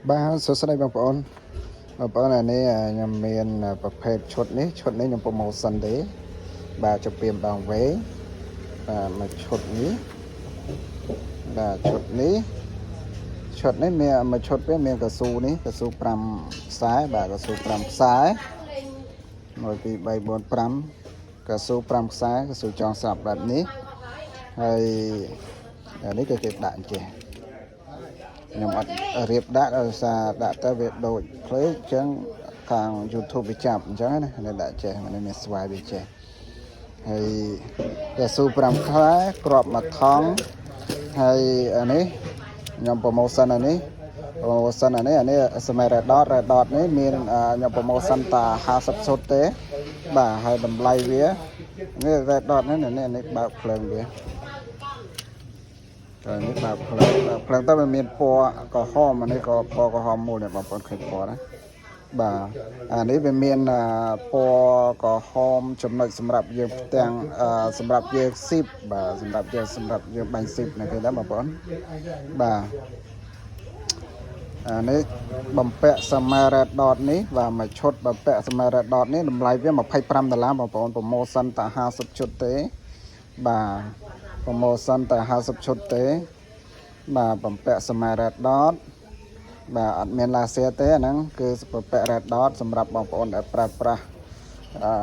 បាទសួស្តីបងប្អូនបងប្អូនអានេះខ្ញុំមានប្រភេទឈុតនេះឈុតនេះខ្ញុំ promotion ទេបាទជពីម្ដងវែងបាទមួយឈុតនេះបាទឈុតនេះឈុតនេះមានមួយឈុតវាមានកស៊ូនេះកស៊ូ5ខ្សែបាទកស៊ូ5ខ្សែ1 2 3 4 5កស៊ូ5ខ្សែកស៊ូចងស្រាប់បែបនេះហើយអានេះក៏គេដាក់អញ្ចេះ ខ្ញុំអត់រៀបដាក់ដោយសារដាក់ទៅវាដូចភ្លេចអញ្ចឹងខាង YouTube វាចាប់អញ្ចឹងណានេះដាក់ចេះនេះមានស្វាយវាចេះហើយកៅស៊ូ5ខ្លែក្របមួយថង់ហើយអានេះខ្ញុំ promotion អានេះ promotion អានេះអានេះសម័យ Red Dot Red Dot នេះមានខ្ញុំ promotion តា50សុទ្ធទេបាទហើយតម្លៃវានេះ Red Dot នេះនេះនេះបើកភ្លើងវា តែនេះបើកភ្លើងបើកភ្លើងទៅវាមានពណ៌ក្រហមអានេះក៏ពណ៌ក្រហមមូលនេះបងប្អូនឃើញពណ៌ណាបាទអានេះវាមានអាពណ៌ក្រហមចំណុចសម្រាប់យើងផ្ទាំងអឺសម្រាប់យើងស៊ីបបាទសម្រាប់យើងសម្រាប់យើងបាញ់ស៊ីបណាគេដែរបងប្អូនបាទអានេះបំពាក់សម័យ Red Dot នេះបាទមួយឈុតបំពាក់សម័យ Red Dot នេះតម្លៃវា25ដុល្លារបងប្អូន promotion តែ50ឈុតទេបាទ promotion តែ50ឈុតទេ បាទបំពាក់សម័យ Red Dot បាទអត់មានឡាសៀទេអាហ្នឹងគឺបំពាក់ Red Dot សម្រាប់បងប្អូនដែលប្រើប្រាស់អឺ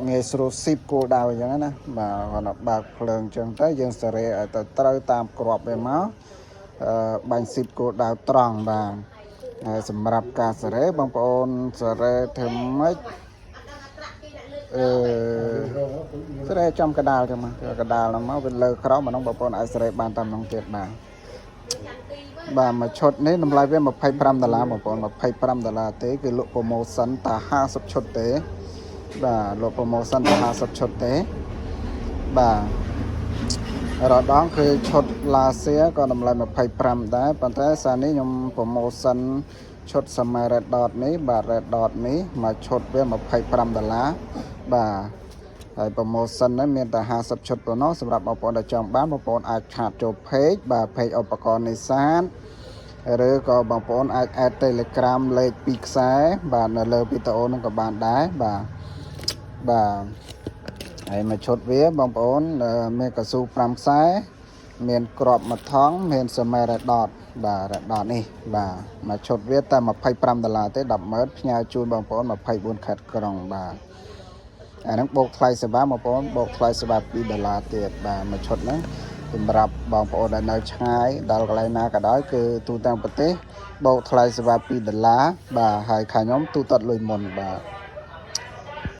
ងាយស្រួលស៊ីបគោលដៅអញ្ចឹងណាបាទគាត់បើកភ្លើងអញ្ចឹងទៅយើងសេរីឲ្យទៅត្រូវតាមក្របវាមកអឺបាញ់ស៊ីបគោលដៅត្រង់បាទហើយសម្រាប់ការសេរីបងប្អូនសេរីធ្វើម៉េចអឺ សេរីចំកដាលចឹងមកកដាលហ្នឹងមកវាលើក្រោមអានោះបងប្អូនអាចសេរីបានតាមនោះទៀតបាទបាទមួយឈុតនេះតម្លៃវា25ដុល្លារបងប្អូន25ដុល្លារទេគឺលក់ promotion តា50ឈុតទេបាទលក់ promotion តា50ឈុតទេបាទរដងគឺឈុតឡាសៀក៏តម្លៃ25ដែរប៉ុន្តែសារនេះខ្ញុំ promotion ឈុតសម័យ Red Dot នេះបាទ Red Dot នេះមួយឈុតវា25ដុល្លារបាទ ហើយ promotion ហ្នឹងមានតែ50ឈុតប៉ុណ្ណោះសម្រាប់បងប្អូនដែលចង់បានបងប្អូនអាច chat ចូល page បាទ page ឧបករណ៍នេសាទឬក៏បងប្អូនអាច add Telegram លេខ2ខ្សែបាទនៅលើវីដេអូហ្នឹងក៏បានដែរបាទបាទហើយមួយឈុតវាបងប្អូនមានកស៊ូ5ខ្សែមានក្របមួយថង់មានសម័យ Red Dot បាទ Red Dot នេះបាទមួយឈុតវាតែ25ដុល្លារទេ100000ផ្ញើជូនបងប្អូន24ខេត្តក្រុងបាទ អាហ្នឹងបូកថ្លៃសេវាបងប្អូនបូកថ្លៃសេវា2ដុល្លារទៀតបាទមួយឈុតហ្នឹងសម្រាប់បងប្អូនដែលនៅឆ្ងាយដល់កន្លែងណាក៏ដោយគឺទូទាំងប្រទេសបូកថ្លៃសេវា2ដុល្លារបាទហើយខាងខ្ញុំទូទាត់លុយមុនបាទ។